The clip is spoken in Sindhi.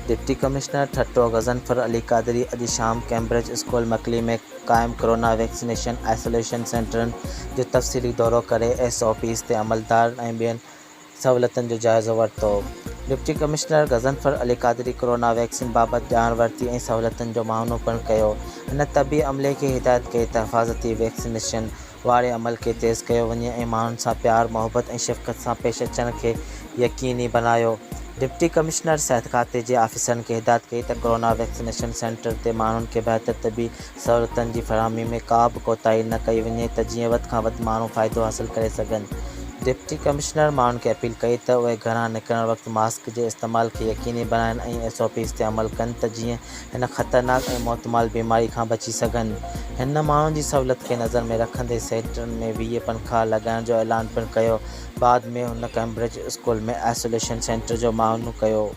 ڊپٽي ڪمشنر ٺٽو غضنفر علي قادري اڄ شام ڪيمبرج اسڪول مڪلي ۾ قائم ڪرونا ويڪسينيشن آئسوليشن سينٽرن جو تفصيلي دورو ڪري ايس او پيز تي عملدارن ۽ ٻين سهولتن جو جائزو ورتو. Deputy commissioner Ghazanfar Ali Qadri corona vaccine بابت ڄاڻ ورتي ۽ سهولتن جو معائنو پڻ ڪيو. هن طبي عملي کي هدايت ڪئي ته حفاظتي ويڪسينيشن واري عمل کي تيز ڪيو وڃي ۽ ماڻهن سان پيار، محبت ۽ شفقت سان پيش اچڻ کي يقيني بڻايو. ڊپٽي ڪمشنر صحت کاتي جي آفيسرن کي هدايت ڪئي ته ڪورونا ويڪسينيشن سينٽر تي ماڻهن کي بهتر طبي سهولتن جي فراهمي ۾ ڪا به ڪوتاهي نه ڪئي وڃي ته جيئن وڌ کان وڌ ماڻهو فائدو حاصل ڪري سگهن. ڊپٽي ڪمشنر ماڻهن کي اپيل ڪئي ته اهي گهران نڪرڻ وقت ماسڪ جي استعمال کي يقيني بڻائين ۽ ايس او پيز تي عمل ڪن ته جيئن هن خطرناڪ ۽ موتمار بيماري کان بچي سگهن. هن ماڻهن جي سهولت کي نظر ۾ رکندي سينٽرن ۾ 20 پنکا لڳائڻ جو اعلان پڻ ڪيو. بعد ۾ هن ڪئمبرج اسڪول ۾ آئسوليشن سينٽر جو معائنو ڪيو.